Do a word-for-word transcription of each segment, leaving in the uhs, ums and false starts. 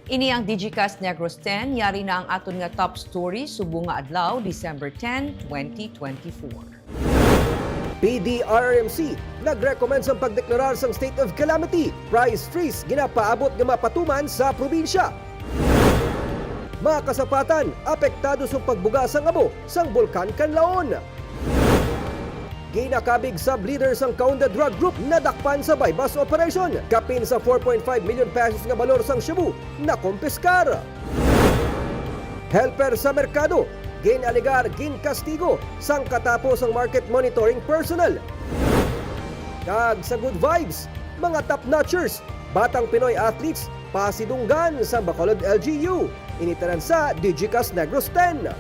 Ini ang Digicast Negros ten, yari na ang aton nga top story subong nga adlaw, December ten, twenty twenty-four. P D R R M C nag-recommend sang pagdeklarar sang state of calamity, price freeze ginapaabot nga mapatuman sa probinsya. Mga kasapatan, apektado sang pagbuga sang abo sang Bulkan Kanlaon. Ginakabig sub-leader sang Kaunda Drug Group nadakpan sa buy-bust operation. Kapin sa four point five million pesos nga balor sang shabu nakumpiskar. Helper sa merkado, gin-alegar ginkastigo sang katapo sang market monitoring personnel. Kag sa good vibes, mga top notchers, batang Pinoy athletes, pasidunggan sang Bacolod L G U. Ini tanan sa Digicast Negros ten.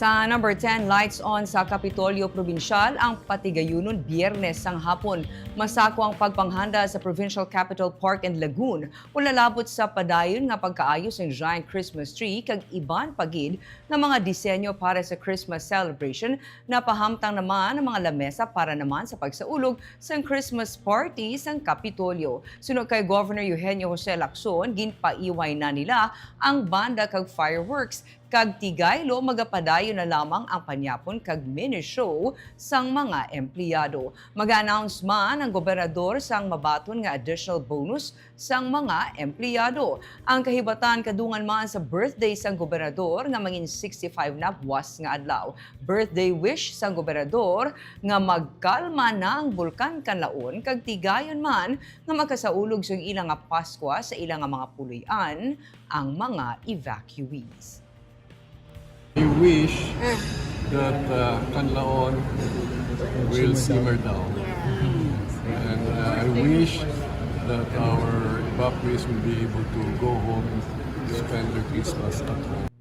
Sa number ten, lights on sa Kapitolyo Probinsyal ang patigayunon Biyernes sang hapon. Masako ang pagpanghanda sa Provincial Capitol Park and Lagoon. Wala labot sa padayon nga pagkaayo sang giant Christmas tree kag iban pa gid nga mga disenyo para sa Christmas celebration, napahamtang naman ang mga lamesa para naman sa pagsaulog sang Christmas party sang Kapitolyo. Suno kay Governor Eugenio Jose Lacson, ginpaiway na nila ang banda kag fireworks, kag tigaylo magapadayon na lamang ang panyapon kag mini show sang mga empleyado. Mag-announce man ang gobernador sang mabaton nga additional bonus sang mga empleyado. Ang kahibatan kadungan man sa birthday sang gobernador nga mangin sixty-five na buwas nga adlaw. Birthday wish sang gobernador nga magkalma na ang Bulkan Kanlaon kag tigayon man nga makasaulog sang ila nga Paskwa sa ila nga mga puloy-an ang mga evacuees. We wish that uh, Kanlaon will simmer down. And uh, I wish that our evacuees will be able to go home and spend their Christmas at home.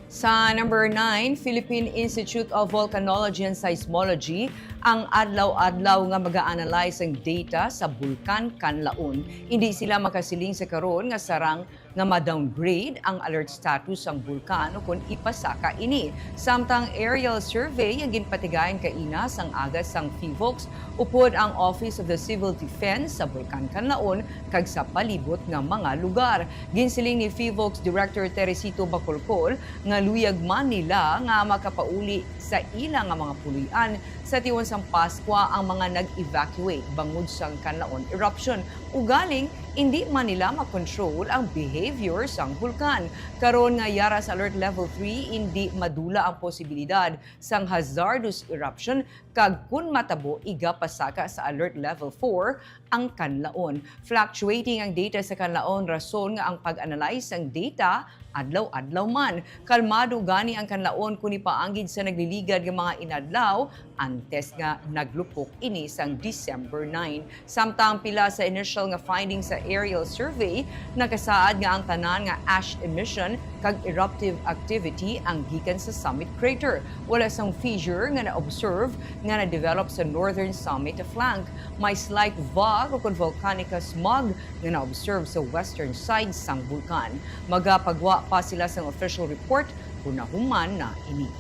Sa number nine, Philippine Institute of Volcanology and Seismology ang adlaw-adlaw nga mag-a-analyze sang data sa Bulkan Kanlaon. Indi sila makasiling sa karon nga sarang nga ma-downgrade ang alert status sang bulkan ukon ipasaka ini. Samtang aerial survey ang ginpatigayon kaina sang aga sang PHIVOLCS upod ang Office of the Civil Defense sa Bulkan Kanlaon kag sa palibot nga mga lugar. Ginsiling ni PHIVOLCS Director Teresito Bacolcol nga luyag man nila nga makapauli sa ila nga mga puloy-an sa tion sang Paskwa ang mga nag-evacuate bangod sang Kanlaon eruption. Ugaling, indi man nila makontrol ang behavior sang bulkan. Karon nga yara sa Alert Level three, indi madula ang posibilidad sang hazardous eruption kag kon matabo, igapasaka sa Alert Level four ang Kanlaon. Fluctuating ang data sa Kanlaon, rason nga ang pag-analyze sang data adlaw-adlaw man. Kalmado gani ang Kanlaon kon ipaanggid sa nagliligad nga mga inadlaw, antes nga naglupok ini sang December nine. Samtang pila sa initial nga findings sa aerial survey nakasaad nga ang tanan nga ash emission kag eruptive activity ang gikan sa summit crater. Wala sang fissure nga na-observe nga na-develop sa northern summit flank. May slight fog o kon volcanic smog nga na-observe sa western side sang bulkan. Magapagwa pa sila sang official report kon nahuman na ini.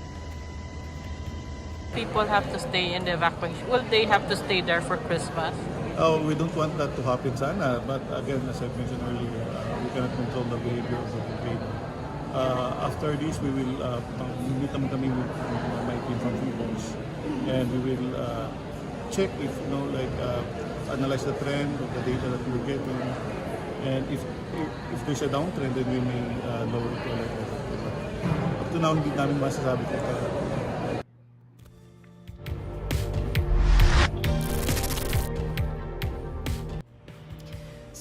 People have to stay in the evacuation. Well, they have to stay there for Christmas. Oh, we don't want that to happen sana, but again, as I mentioned earlier, uh, we cannot control the behavior of the volcano. Uh, after this, we will uh, meet naman kami with uh, my team from PHIVOLCS, and we will uh, check if, you know, like uh, analyze the trend of the data that we're getting, and if if there's a downtrend, then we may uh, lower it to a level. Up to now, hindi namin masasabi kung kaya.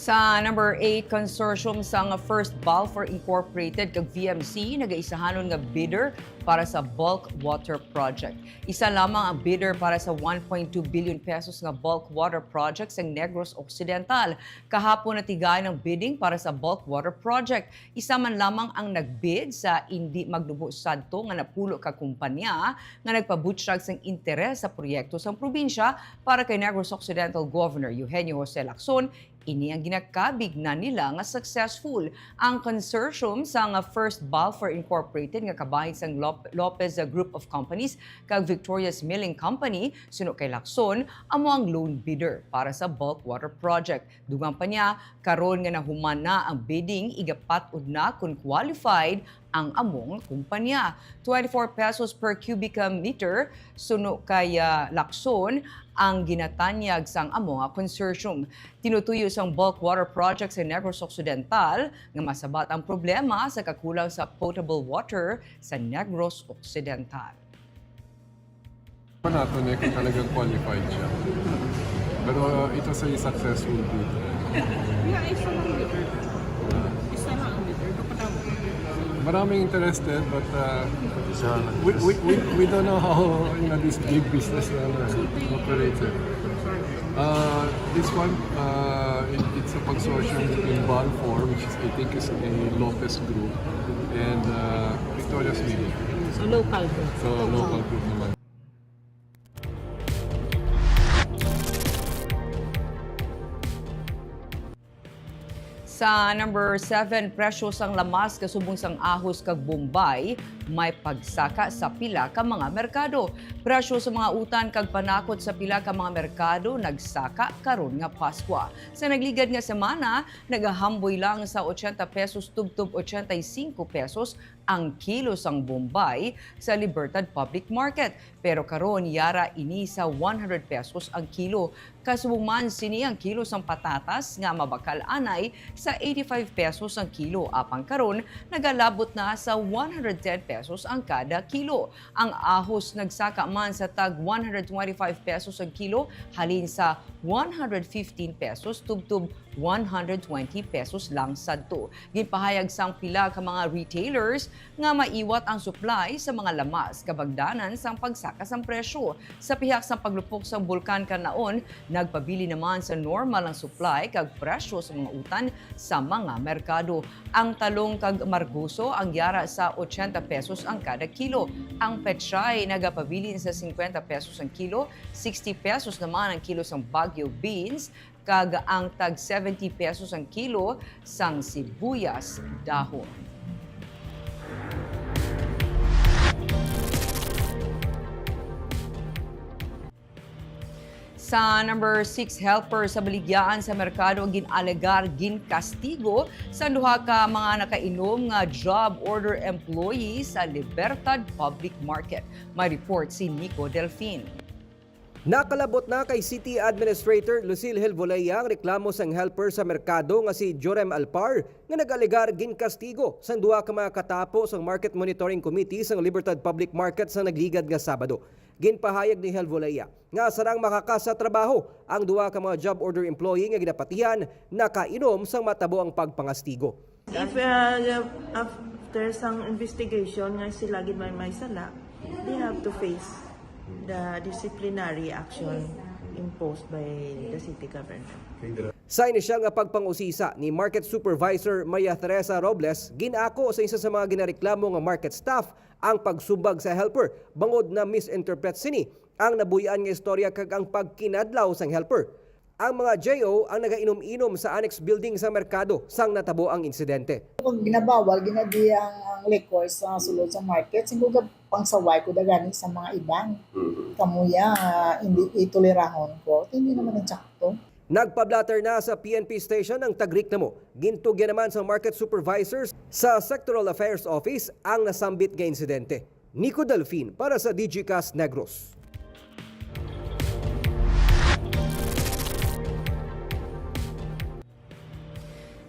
Sa number eight, consortium sang First Balfour Incorporated kag V M C nagaisahanon nga bidder para sa bulk water project. Isa lamang ang bidder para sa one point two billion pesos nga bulk water project sa Negros Occidental. Kahapon natigayon ang bidding para sa bulk water project. Isa man lamang ang nagbid sa indi magnubo sadto nga napulo ka kumpanya nga nagpabutyag sang interes sa proyekto sang probinsya. Para kay Negros Occidental Governor Eugenio Jose Lacson, ini ang ginakabig na nila nga successful. Ang consortium sang First Balfour Incorporated nga kabahin sang Lop-, Lopez Group of Companies kag Victorious Milling Company, suno kay Lacson, amo ang lone bidder para sa bulk water project. Dugang pa niya, karon nga nahuman na ang bidding, igapat-od na kon qualified ang amo nga kumpanya. Twenty-four pesos per cubic meter, suno kay, ah, Lacson, ang ginatanyag sang amo nga consortium. Tinutuyo sang bulk water project sa Negros Occidental nga masabat ang problema sa kakulang sa potable water sa Negros Occidental. Nato niya kung talagang qualified siya. Pero, uh, it was a successful bid. Yeah, isa lang bidder. Isa lang ang bidder. Kapatawag. Maraming interested, but uh, we, we, we, we don't know how, you know, this big business uh, operates. Eh. Uh, this one, uh, it, it's a consortium in Balfour, which is, I think is a Lopez group, and uh, Victorious Milling. So local po. So local group naman. Sa number seven, presyo sang lamas kasubong sang ahos kag bombay may pagsaka sa pila ka mga merkado. Presyo sa mga utan kag panakot sa pila ka mga merkado nagsaka karon nga Paskwa. Sa nagligad nga semana, nagahamboy lang sa ochenta pesos tubtob ochenta y cinco pesos ang kilo sang bombay sa Libertad Public Market, pero karon yara ini sa one hundred pesos ang kilo. Kasubong man sini ang kilo sang patatas nga mabakal anay sa eighty-five pesos ang kilo, apang karon nagalabot na sa one hundred ten pesos ang kada kilo. Ang ahos nagsaka man sa tag one hundred twenty-five pesos ang kilo halin sa one hundred fifteen pesos tubtob one hundred twenty pesos lang sadto. Ginpahayag sang pila ka mga retailers nga maiwat ang supply sa mga lamas kabagdanan sang pagsaka sang presyo. Sa pihak sang paglupok sang Bulkan Kanaon, nagpabilin naman sa normal ang supply kag presyo sa mga utan sa mga merkado. Ang talong kag margoso ang yara sa ochenta pesos ang kada kilo. Ang pechay nagapabilin sa cincuenta pesos ang kilo, sixty pesos naman ang kilo sang Baguio beans, kag ang tag seventy pesos ang kilo sang sibuyas dahon. Sa number six, helper sa baligyaan sa merkado ang gin-alegar ginkastigo sa duha ka mga nakainom nga job order employee sa Libertad Public Market. May report si Nico Delfin. Nakalabot na kay City Administrator Lucille Helvolea ang reklamo sang helper sa merkado nga si Jorem Alpar nga nag-alegar ginkastigo sang duha ka mga katapo sang Market Monitoring Committee sang Libertad Public Market sa nagligad nga Sabado. Ginpahayag ni Helvolea nga sarang makaka sa trabaho ang duha ka mga job order employee nga ginapatihan nakainom sang matabo ang pagpangastigo. If uh, after sang investigation nga sila gid may may sala, they have to face the disciplinary action imposed by the city government. Sa inisyal nga pagpangusisa ni Market Supervisor Maria Teresa Robles, gin-ako sa isa sa mga ginareklamo nga market staff ang pagsumbag sa helper bangod na misinterpret sini ang nabuy-an nga istorya kag ang pagkinadlaw sang helper. Ang mga J O ang nagainom-inom sa annex building sang merkado sang natabo ang insidente. Kung ginabawal, ginadi ang, ang liquor sa sulod sa market, siguro pangsaway ko dagani sa mga iban. Kamuya, ah, hindi itolerahon ko. Hindi naman ang tsakto. Nagpa-blotter na sa P N P station ang tagreklamo. Gintugyan naman sa market supervisors sa Sectoral Affairs Office ang nasambit nga insidente. Nico Delfin para sa Digicast Negros.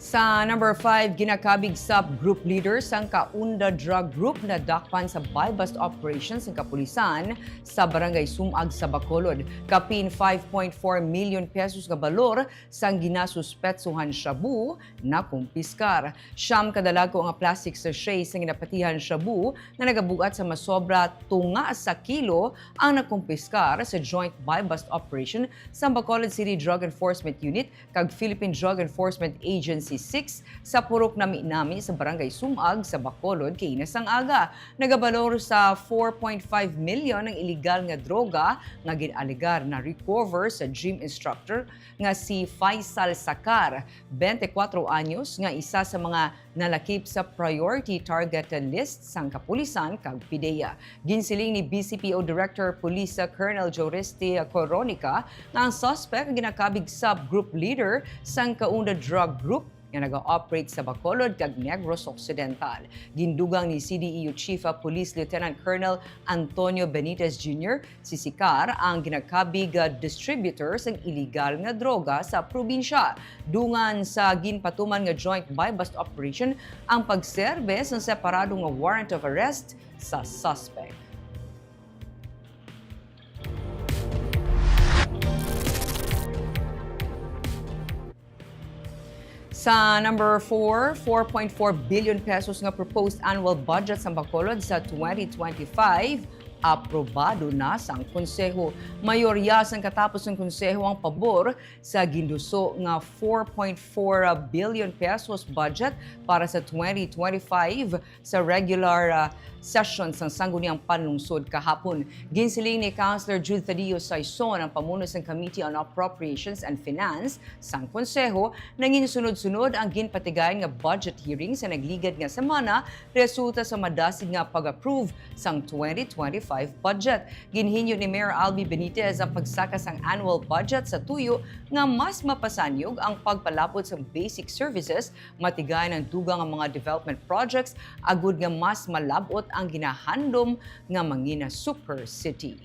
Sa number five, ginakabig subgroup leader sang Kaunda Drug Group nadakpan sa buy-bust operation sang kapulisan sa Barangay Sumag sa Bacolod. Kapin five point four million pesos nga balor sang ginasuspetsuhan shabu nakumpiskar. Siyam ka dalagko nga plastic sachet sang ginapatihan shabu nga nagabugat sa masobra tunga sa kilo ang nakumpiskar sa joint buy-bust operation sang Bacolod City Drug Enforcement Unit kag Philippine Drug Enforcement Agency six sa Purok Nami-Nami sa Barangay Sumag sa Bacolod kaina sang aga. Nagabalor sa four point five million ang iligal nga droga nga gin-alegar na recover sa gym instructor nga si Faisal Sakar, twenty-four anyos, nga isa sa mga nalakip sa priority target list sang kapulisan kag PDEA. Ginsiling ni B C P O Director Police Colonel Joreste Coronica nga ang suspect ginakabig subgroup leader sang Kaunda Drug Group nga naga-operate sa Bacolod kag Negros Occidental. Gindugang ni C D E U Chief of Police Lieutenant Colonel Antonio Benitez Junior si Sikar ang ginakabig nga distributor sang iligal nga droga sa probinsya. Dungan sa ginpatuman nga joint buy-bust operation ang pagserbe sang separado nga warrant of arrest sa suspect. Sa number four, four point four billion pesos nga proposed annual budget sa Bacolod sa twenty twenty-five, aprobado na sang Konseho. Mayorya sang katapos sang Konseho ang pabor sa ginduso nga four point four billion pesos budget para sa twenty twenty-five sa regular, ah, session sang Sangguniang Panlungsod kahapon. Ginsiling ni Councilor Jude Thaddeus Saison, ang pamuno sang Committee on Appropriations and Finance sang Konseho, nanginsunod-sunod ang ginpatigayon nga budget hearing sa nagligad nga semana resulta sa madasig nga pag-approve sang twenty twenty-five budget. Ginhinyo ni Mayor Albi Benitez ang pagsaka sang annual budget sa tuyo nga mas mapasanyog ang pagpalapot sa basic services, matigayon ang dugang nga mga development projects, agud nga mas malab-ot ang ginahandom nga mangina super city.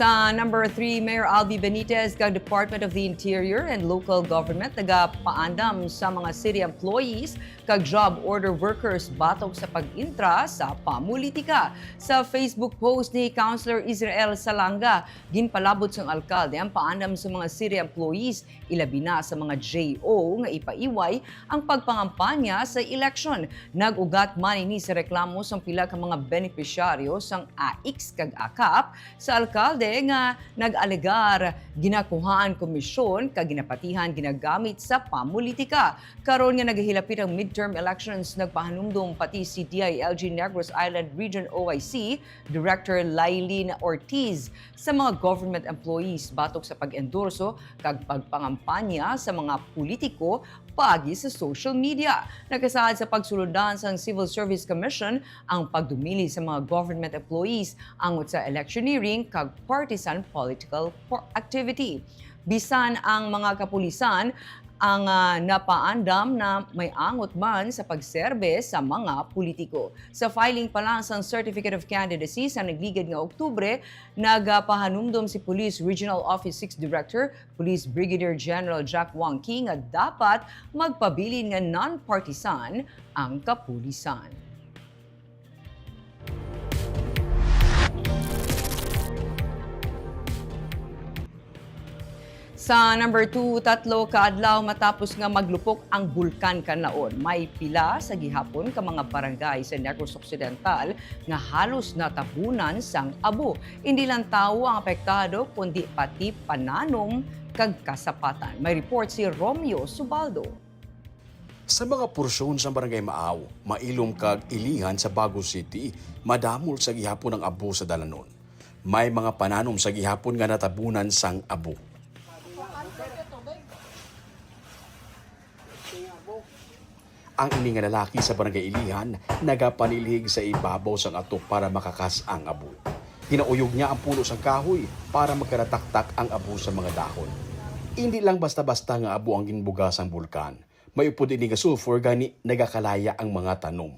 Sa number three, Mayor Albi Benitez kag Department of the Interior and Local Government nagapaandam sa mga city employees kag job order workers batok sa pag-intra sa pamulitika. Sa Facebook post ni Councilor Israel Salanga, ginpalabot sang alkalde ang paandam sa mga city employees, ilabi na sa mga J O, nga ipaiway ang pagpangampanya sa eleksyon. Nag-ugat man ini sa reklamo sang pila ka mga benepisyaryo sang AICS kag AKAP sa alkalde nga nag-alegar ginakuhaan komisyon kag ginapatihan ginagamit sa pamulitika. Karon nga nagahilapit ang midterm elections, nagpahanumdom pati si D I L G Negros Island Region O I C Director Lailin Ortiz sa mga government employees batok sa pag-endorso kag pagpangampanya sa mga politiko paagi sa social media. Nakasaad sa pagsulondan sang Civil Service Commission ang pagdumili sa mga government employees angot sa electioneering kag partisan political po-, activity. Bisan ang mga kapulisan ang, ah, napaandam na may angot man sa pagserbe sa mga politiko. Sa filing pa lang sang Certificate of Candidacy sa nagligad nga Oktubre, nagapahanumdom si Police Regional Office six Director Police Brigadier General Jack Wangki nga dapat magpabilin nga non-partisan ang kapulisan. Sa number two, tatlo ka adlaw matapos nga maglupok ang Bulkan Kanlaon, may pila sa gihapon ka mga barangay sa Negros Occidental nga halos natabunan sang abo. Indi lang tawo ang apektado, kundi pati pananom kag kasapatan. May report si Romeo Subaldo. Sa mga porsyon sa Barangay Maaw, Mailom kag Ilihan sa Bago City, madamol sa gihapon ang abo sa dalanon. May mga pananom sa gihapon nga natabunan sang abo. Ang ini nga lalaki sa Barangay Ilihan nagapanilhig sa ibabaw sang atok para makakas ang abo. Ginauyog niya ang puno sang kahoy para magkarataktak ang abo sa mga dahon. Indi lang basta-basta nga abo ang ginbuga sang bulkan. May upod ini nga sulfur, gani nagakalaya ang mga tanom.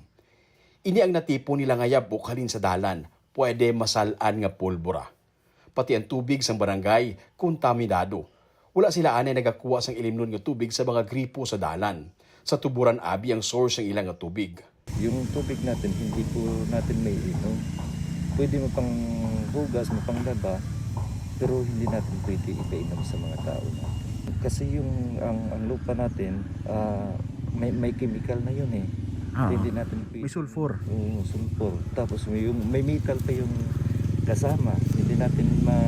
Ini ang natipon nila nga yabok halin sa dalan, pwede masal-an nga pulbura. Pati ang tubig sang barangay kontaminado. Wala sila anay nagakuha sang ilimnon nga tubig sa mga gripo sa dalan. Sa tuburan abi ang source sang ila nga tubig. Yung tubig natin, hindi po natin may inom. Pwede mapanghugas, mapanglaba, pero hindi natin pwede ipainom sa mga tao natin. Kasi yung, ang, ang lupa natin, ah, may, may chemical na yun eh. Ah, hindi natin pwede. May sulfur. Oo, sulfur. Tapos may, yung, may metal pa yung kasama. Hindi natin ma,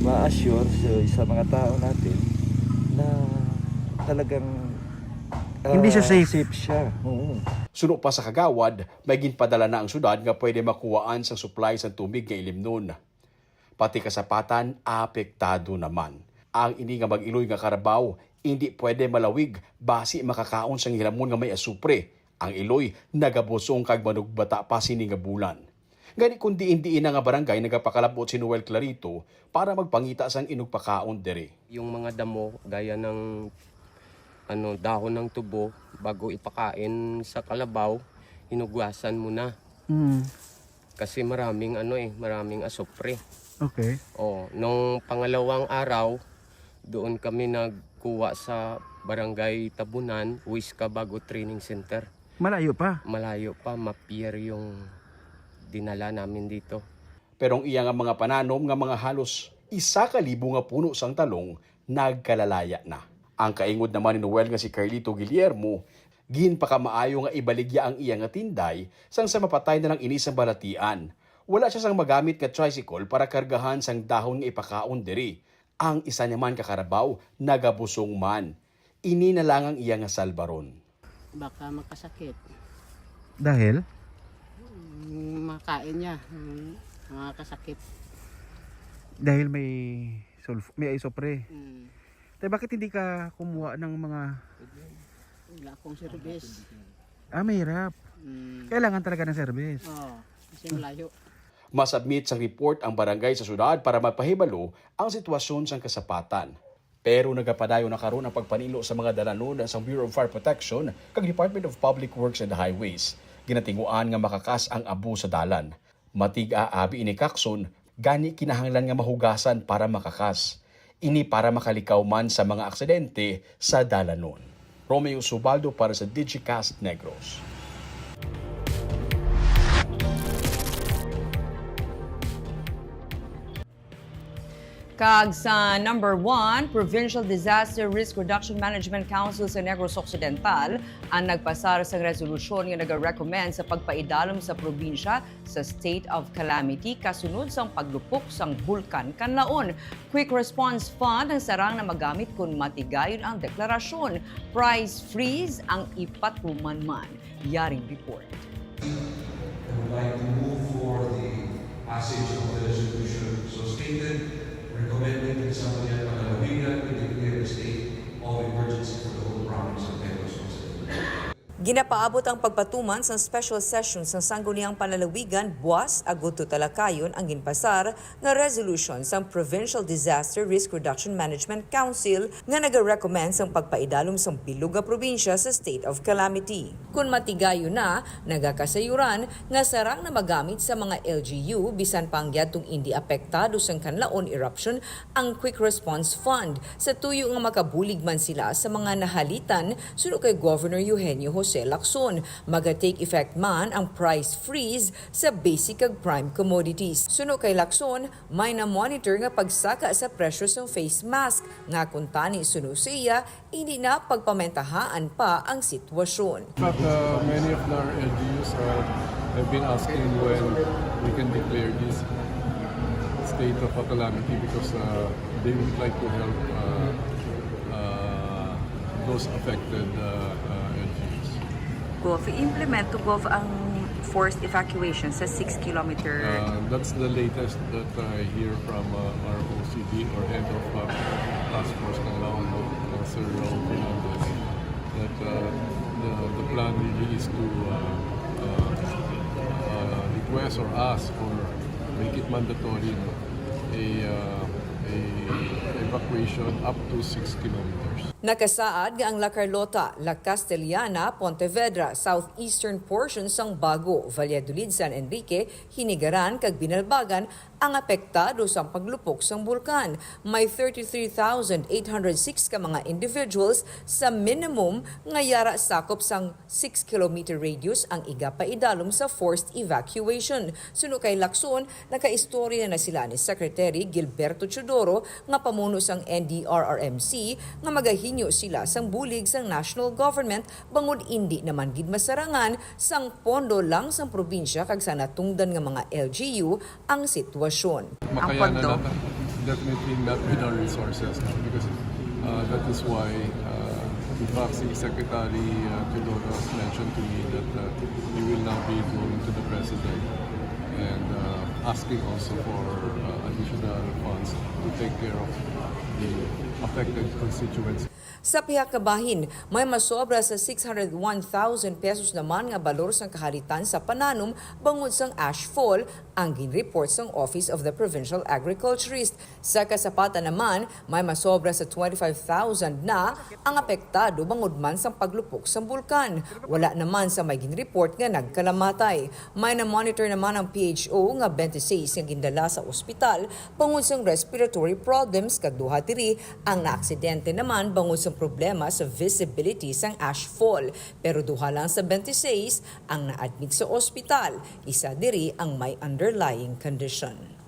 ma-assure sa, sa mga tao natin na talagang, hindi siya, ah, safe. Safe siya. Oo. Suno pa sa kagawad, may ginpadala na ang syudad nga pwede makuhaan sang supply sang tubig nga ilimnon. Pati kasapatan apektado naman. Ang ini nga mag-iloy nga karabaw indi pwede malawig basi makakaon sang hilamon nga may asupre. Ang iloy nagabusong kag manugbata pa sini nga bulan. Gani, kung diin-diin na nga barangay nagapakalabot si Noel Clarito para magpangita sang inugpakaon diri. Yung mga damo, gaya ng, ano, dahon ng tubo, bago ipakain sa kalabaw, hinugasan mo na. Mm. Kasi maraming, ano, eh, maraming asupre. Okay. Oh, nung pangalawang araw, doon kami nagkuha sa Barangay Tabunan, Huisca Bago Training Center. Malayo pa? Malayo pa, mapier yung dinala namin dito. Pero ang iya nga mga pananom nga mga halos isa ka libo nga puno sang talong nagkalalaya na. Ang kaingod naman ni Noel nga si Carlito Guillermo, ginpakamaayo nga ibaligya ang iya nga tinday sang sa mapatay na lang ini sang balatian. Wala siya sang magamit nga tricycle para kargahan sang dahon nga ipakaon diri. Ang isa niya man ka karabaw nagabusong man. Ini na lang ang iya nga salbaron. Baka makasakit. Dahil? Mm, makain niya, mm, makasakit. Dahil may sulf-, may isopre. Mm. Tay, bakit hindi ka kumuha ng mga... Wala akong service. Ah, mahirap. Mm. Kailangan talaga ng service. Oo, kasi malayo. Masubmit sang report ang barangay sa syudad para mapahibalo ang sitwasyon sang kasapatan. Pero nagapadayon na karon ang pagpanilo sa mga dalanon sa Bureau of Fire Protection kag Department of Public Works and Highways. Ginatinguan nga makakas ang abo sa dalan. Matig-a abi ini kakson, gani kinahanglan nga mahugasan para makakas. Ini para makalikaw man sa mga aksidente sa dalanon. Romeo Subaldo para sa Digicast Negros. Kag sa number one, Provincial Disaster Risk Reduction Management Council sa Negros Occidental ang nagpasar sang resolusyon nga nagarekomend sa pagpaidalom sa probinsya sa state of calamity kasunod sang paglupok sang Bulkan Kanlaon. Quick Response Fund ang sarang na magamit kon matigayon ang deklarasyon. Price freeze ang ipatuman man. Yaring report. I would like to move for the passage of the resolution so stated, recommending to the Sangguniang Panlalawigan to declare the state of emergency for the whole province of Negros Occidental. Ginapaabot ang pagpatuman sang special session sang Sangguniang Panlalawigan buas agud to talakayon ang ginpasar nga resolution sang Provincial Disaster Risk Reduction Management Council nga nagarekomend sang pagpaidalom sang bilog nga probinsya sa state of calamity. Kon matigayon na, nagakasayuran nga sarang na magamit sa mga L G U bisan pa ang yadtong indi apektado sang Kanlaon eruption ang Quick Response Fund sa tuyo nga makabulig man sila sa mga nahalitan. Suno kay Governor Eugenio Jose Lacson, maga-take effect man ang price freeze sa basic kag prime commodities. Suno kay Lacson, may na-monitor nga pagsaka sa presyo sang face mask, nga kuntani suno sa iya, hindi na pagpamentahaan pa ang sitwasyon. In fact, uh, many of our L G Us have, have been asking when we can declare this state of a calamity because, uh, they would like to help, uh, uh, those affected, uh, uh, L G Us. Gov, i-implement to, Gov, ang forced evacuation sa six kilometer. Uh, that's the latest that I hear from, uh, our O C D or head of, uh, task force ng Laon, uh, Sir Raul Fernandez, that, uh, the, the plan really is to, uh, uh, uh, request or ask or make it mandatory, no? A, uh, a evacuation up to six kilometers. Nakasaad nga ang La Carlota, La Castellana, Pontevedra, southeastern portion sang Bago, Valladolid, San Enrique, Hinigaran kag Binalbagan ang apektado sang paglupok sang bulkan. May thirty-three thousand eight hundred six ka mga individuals sa minimum nga yara sakop sang six kilometer radius ang igapaidalom sa forced evacuation. Suno kay Lacson, nakaistorya na sila ni Secretary Gilberto Teodoro nga pamuno sang N D R R M C nga magahinyo sila sang bulig sang national government bangod indi naman gid masarangan sang pondo lang sang probinsya kag sa natungdan nga mga L G U ang sitwasyon. Ang Makaya na pondo. Nata-, definitely not with our resources, no? Because, uh, that is why, uh, in fact, si Secretary, uh, Teodoro has mentioned to me that, uh, he will now be going to the President and, uh, asking also for, uh, additional funds to take care of the affected constituents. Sa pihak nga bahin, may masobra sa six hundred one thousand pesos naman nga balor sang kahalitan sa pananom bangod sang ashfall ang ginreport sang Office of the Provincial Agriculturist. Sa kasapatan naman, may masobra sa twenty-five thousand na ang apektado bangod man sang paglupok sang bulkan. Wala naman sa may ginreport nga nagkalamatay. May na-monitor naman ang P H O nga twenty-six nga gindala sa ospital bangod sang respiratory problems kag duha diri ang naaksidente naman bangod sang problema sa visibility sang ashfall. Pero duha lang sa twenty-six ang na-admit sa ospital, isa diri ang may underlying condition.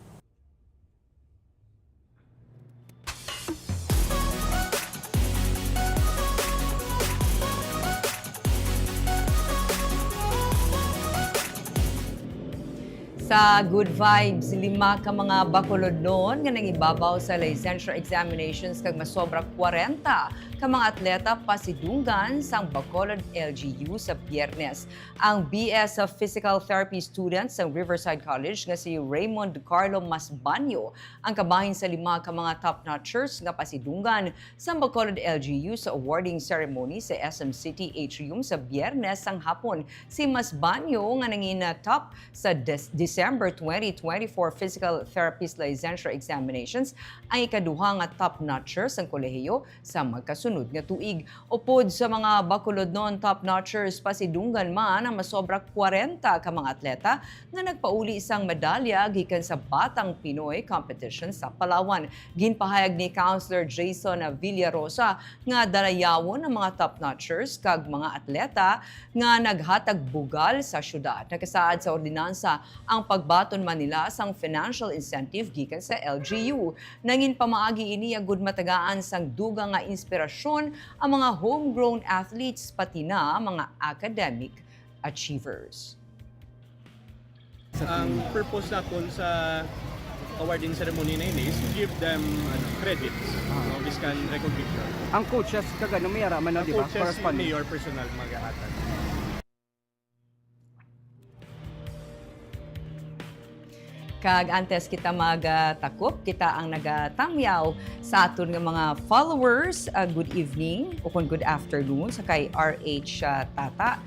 Sa Good Vibes, lima ka mga Bacolodnon nga nangibabaw sa licensure examinations kag masobra kwarenta ka mga atleta pasidunggan sang Bacolod L G U sa Biyernes. Ang B S Physical Therapy student sang Riverside College nga si Raymond Carlo Masbanyo ang kabahin sa lima ka mga top-notchers nga pasidunggan sang Bacolod L G U sa awarding ceremony sa S M City Atrium sa Biyernes sang hapon. Si Masbanyo nga nangin-top sa Des-, December twenty twenty-four Physical Therapist Licensure Examinations ang ikaduha nga top-notcher sang kolehiyo sa magkasunod nga tuig. Upod sa mga Bacolodnon top-notchers, pasidunggan man ang masobra kwarenta ka mga atleta nga nagpauli sang medalya gikan sa Batang Pinoy Competition sa Palawan. Ginpahayag ni Councilor Jason Villarosa nga dalayawon ang mga top-notchers kag mga atleta nga naghatag bugal sa syudad. Nakasaad sa ordinansa ang pagbaton man nila sang financial incentive gikan sa L G U. Nangin pamaagi ini agud matagaan sang dugang nga inspirasyon ang mga homegrown athletes, pati na mga academic achievers. Ang purpose naton sa awarding ceremony na ini is to give them, ano, credits, Ah. no, this kind recognition. Ang coaches, kag ano, may ara man, no, Ang di ba? coaches, si Corresponding. Mayor personal maghahatag. Kag antes kita magtakop, kita ang nagatamyaw sa aton nga mga followers. Ah, good evening o kon good afternoon sa kay R H, ah, Tata.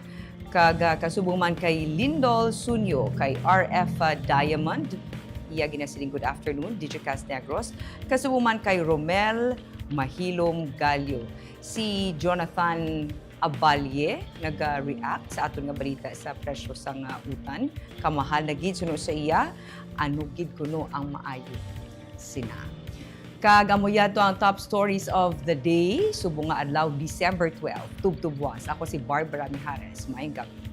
Kag, ah, kasubong man kay Lindol Sunyo, kay R F, ah, Diamond. Iya ginasiling good afternoon, Digicast Negros. Kasubong man kay Romel Mahilom Gallo. Si Jonathan Abalie nag-react sa aton nga balita sa presyo sang, ah, utan. Kamahal na gid suno sa iya, ano gid kuno ang maayo sina? Kag amo yadto ang top stories of the day, subong nga adlaw, December twelve. Tubtob buwas. Ako si Barbara Mijares. Maayong gabi.